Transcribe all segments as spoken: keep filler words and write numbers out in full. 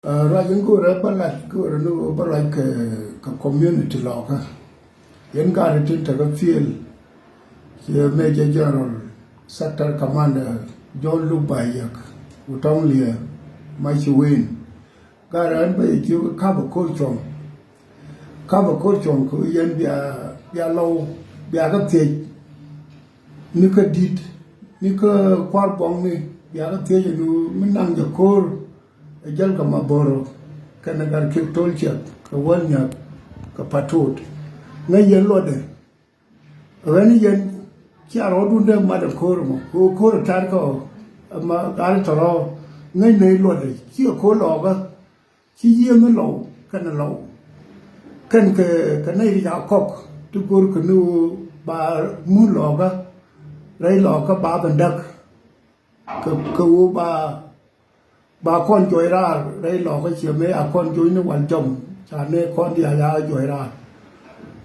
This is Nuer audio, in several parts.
Ruac in go̱o̱rä bä lat go̱o̱rä ni ɣöö bä ruac kɛ kɛ community lɔkä. Yɛn gat tin tekɛ field ciɛ Major General Sector Commander John Luk Bayek, ku tɔŋ liɛ ma ci wen. Gat ɛn bä yɛ jiök kapɛ ko̱r cuɔ̱ŋ. Kapɛ ko̱r cuɔ̱ŋ kɛ yɛn bia bia lɔw bia kä thiec. Ni kä di̱t ni kä kua̱r buɔ̱ŋni bia kä thiec ɛn mi naŋ jɛ ko̱r. Ɛ jäl kɛ ma boro kɛnɛ gat kek tol ciɛk kɛ wäl nyäk kɛ patot. Ŋäc yɛn luɔtdɛ ɣän yɛn cia rɔɔdun dee mat ɛ ko̱r mɔ kɛ ɣöö ko̱r ɛ tar kɛ ɔ. Ma gat tɔrɔ ŋäc nɛy luɔtdɛ ci ɛ ko̱r lɔɔkä. Ci yiëë mi lɔw kɛnɛ lɔw kɛn kɛ kɛ nɛy ri ca kɔk ti go̱r kɛ ni ɣöö ba mun lɔɔkä rɛy lɔɔkä ba ben däk. Kɛ kɛ ɣöö ba ba kɔn juɔc raar rɛy lɔɔkä ciɛ mëë a kɔn juɔc ni wal jɔm ca ni kɔn diaal ya juɔc raar.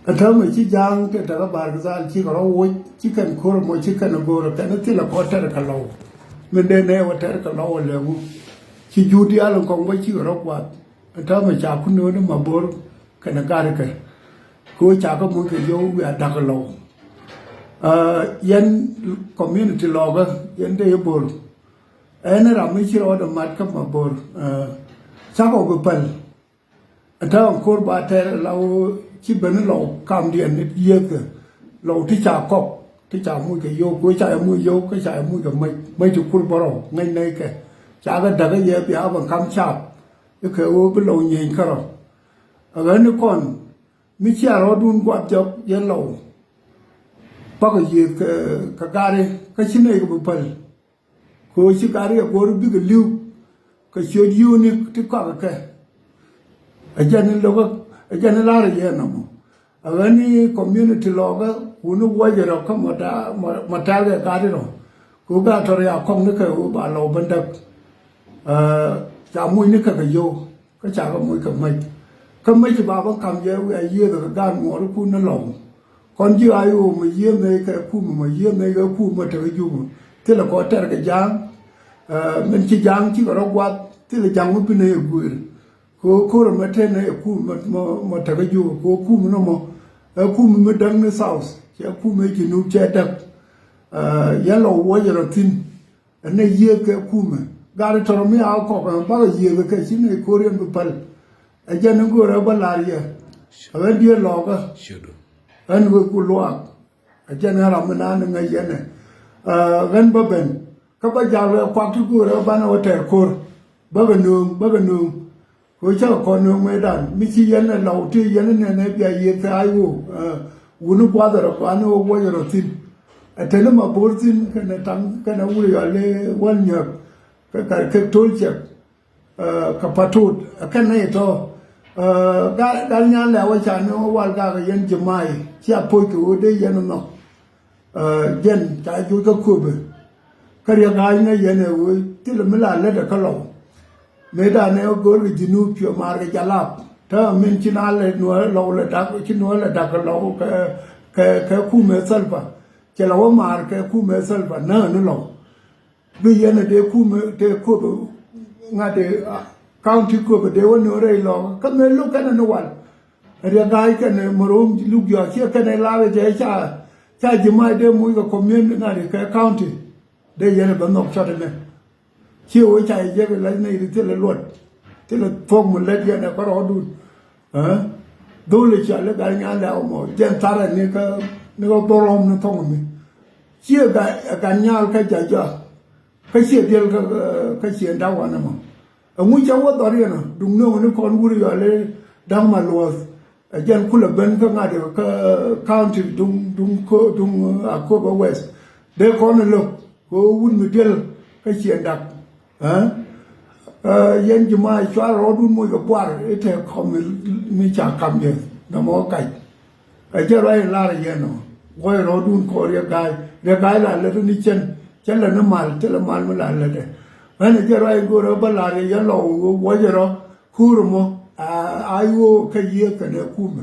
Ɛ täämɛ ci ja̱a̱ŋ te tekɛ bar kɛ dhal cikɛ rɔ woc ci kɛn ko̱r mɔ ci kɛn go̱o̱rɛ kɛn thilɛ kɔn tɛr kɛ lɔw. Min dee nɛɛ wä tɛr kɛ lɔw ɛ lɛŋu. Ci jur diaal in kɔŋ bä cikɛ rɔ guath. Ɛ täämɛ ca kun nööni ma bo̱r kɛnɛ garikɛ. Kɛ ɣöö ca kä muc kɛ yio̱w wiaa da̱k lɔw. Yɛn community lɔɔkä yɛn dee i̱ bo̱r. Ɛn ram mi ci rɔɔdɛ mat kä ma bo̱r. Cakɔ bi päl. Ɛ täämɛ ko̱r ba tɛr la ɣöö ci ben i̱ lɔw kamdiɛn i̱ yiëëkɛ lɔw ti ca kɔk ti ca muc kɛ yio̱w kɛ ɣöö ca yɛ muc yio̱w kä ca yɛ muc kɛ mäc mäc ti kur bärɔw ŋäc nɛy kɛ. Ca kɛ da̱k i̱ yɛ bia ben kam caap i̱ kɛ ɣöö bi lɔw nyieny kärɔ̱. Ɛ ɣän i̱ kɔn mi cia rɔɔdun guath jɔk yɛn lɔw. Bakɔ yiëëth kɛ kɛ gari kä ci nɛy kɛ bi päl. Kɛ ɣöö ci gari ɛ go̱r bikɛ li̱w kɛ ciöt yio̱o̱ni ti kɔakɛ kɛ. Ɛ jɛn i̱ lo̱kä ɛ jɛn i̱ la̱rä yɛn nɔmɔ. Ɛ ɣän i̱ community lɔɔkä wuni wuɔcɛ rɔ kä mɔ ta mɔ ta kɛ gari rɔ. Kɛ ɣöö gat tɔr ya kɔŋ ni kɛ ɣöö ba lɔw ben däk. Ca muc ni kɛ kɛ yio̱w. Kä ca kɛ moc kɛ mäc. Kä mäc ba bä kam jɛ wiaa yiëëth kɛ gaat ŋuɔrikun ni lɔw. Kɔn ji̱ a yo̱o̱ mɛ yiëëth nɛy kɛ kumɛ mɛ yiëëth nɛy kɛ kumɛ tekɛ jupä. Thilɛ kɔ tɛr kɛ ja̱a̱ŋ. Min ci ja̱a̱ŋ cikɛ rɔ guath thilɛ ja̱ŋ mi bi nɛy ɛ guëër. Kɛ ɣöö ko̱r ɛmɛ te nɛy ɛ kumɛ mɛ tekɛ jupä kɛ ɣöö kumɛ nɔmɔ. Ɛ kumɛ mi däk ni south cɛ kumɛ ji̱ nup cɛ däk. Yɛn lɔw wuɔcɛ rɔ thi̱n. Ɛn ɛ yiëëth kɛ kumɛ gat tɔr mi a kɔk ɛn bakɔ yiëëth kɛ ci nɛy ko̱r yɛn bi päl. Ɛ jɛn in go̱o̱rä bä la̱r yɛ. Ɛ ɣän diee lɔɔkä. Ɣän wek ku luaak. Ɛ jɛn in ram mi naan in ŋäc yɛn ɛ ɣän bä ben. Kä bä jak lɛ kuak ti go̱o̱rä banɛ wä tɛɛr ko̱r. Bäkɛ nööŋ bäkɛ nööŋ. Kɛ ɣöö cä kɛ kɔn ni ɣöö ŋuɛɛdan mi ci yɛn ɛ lɔw ti yɛn ɛ nɛn ɛ bia yiëëth kɛ a yo̱o̱. Wuni gua̱th ɛ rɔ kɔani ɣöö wuɔc ɛ rɔ thi̱n. Ɛ teni ma bo̱r thi̱n kɛnɛ taŋ kɛnɛ wuri yɔl i̱ wäl nyäk. Kɛ kar kek to̱l cɛk kɛ patot ɛ kɛn nɛy tɔ̱. Gal gal nyan lɛ wä ca ni wä wal gakɛ yɛn ji̱ ma̱a̱y cia po̱c kɛ ɣöö dee yɛn ɛ nhɔk. Jɛn ca juc kä köpɛ. Kä riɛk ɣaac ŋäc yɛn ɛ ɣöö thilɛ mi la lätdɛ kä lɔw. Mëëdan ɛ ɣöö go̱o̱r kɛ ji̱ nup cuɛ maar kɛ jalap täämɛ min ci na lɛ nuɔ̱ɔ̱r lɔw lɛ dak ci nuɔ̱ɔ̱r lɛ dak kɛ lɔw kɛ kɛ kɛ kumɛ thäl pa. Cɛ lɛ wä maar kɛ kumɛ thäl pa näk ni lɔw. Bi yɛn ɛ dee kumɛ tëë köpɛ ŋa̱t ɛ county köpɛ dee wä nuɔ̱ɔ̱r rɛy lɔw kä mëë lo̱k kɛn ɛ ni wal. Riɛk ɣaac kɛnɛ mɛ ro̱o̱m luk jɔak ciɛ kɛnɛ la̱rä jɛ ca ca ji̱ mac dee muc kɛ community ŋa̱t kɛ county. Dee yɛn ɛ bä nhɔk cɔt ɛmɛ. Ciɛ wee ca yɛ jek lac nɛy ti thilɛ luɔt thilɛ thuɔ̱k mi lät yɛn ɛ kärɔɔdun. Dho̱l ɛ ca lɛ gat nyal lɛ amɔ jɛn tharɛ ni kä ni kä dhorɔm ni thɔŋ mi. Ciɛ gat nyal kä jac jɔak. Kä ciɛ diɛl kä kä ciɛ da̱k wanɛ mɔ. Ɛŋu cä wä dhɔr yɛn ɔ duŋ nööŋ ni kɔn wur yɔal i̱ da̱ŋ ma luɔ̱th. Ɛ jɛn kulɛ ben kä ŋa̱t kä county duŋ duŋ ko duŋ Akobo West. Dee kɔn ɛ lo̱k kɛ ɣöö wut mi diɛl kä ciɛ dak. Yɛn ji̱ ma̱a̱ cual rɔɔdun moc kɛ buar i̱ te kɔm mi ca kam yɛ nɔmɔ kac. Ɛ jɛ ruac in lar yɛn ɔ guɔy rɔɔdun kɔɔr yɛ ga̱a̱c rɛ ga̱a̱c la lät ni cɛn cɛ lɛ ni mal cɛ lɛ mal mi la lät ɛ. Ɣän ɛ jɛ ruac in go̱o̱r ɛ bä lar yɛ yɛn lɔ wuɔc ɛ rɔ kuur ɛmɔ a yuɔɔk kä yiëë kɛnɛ kumɛ.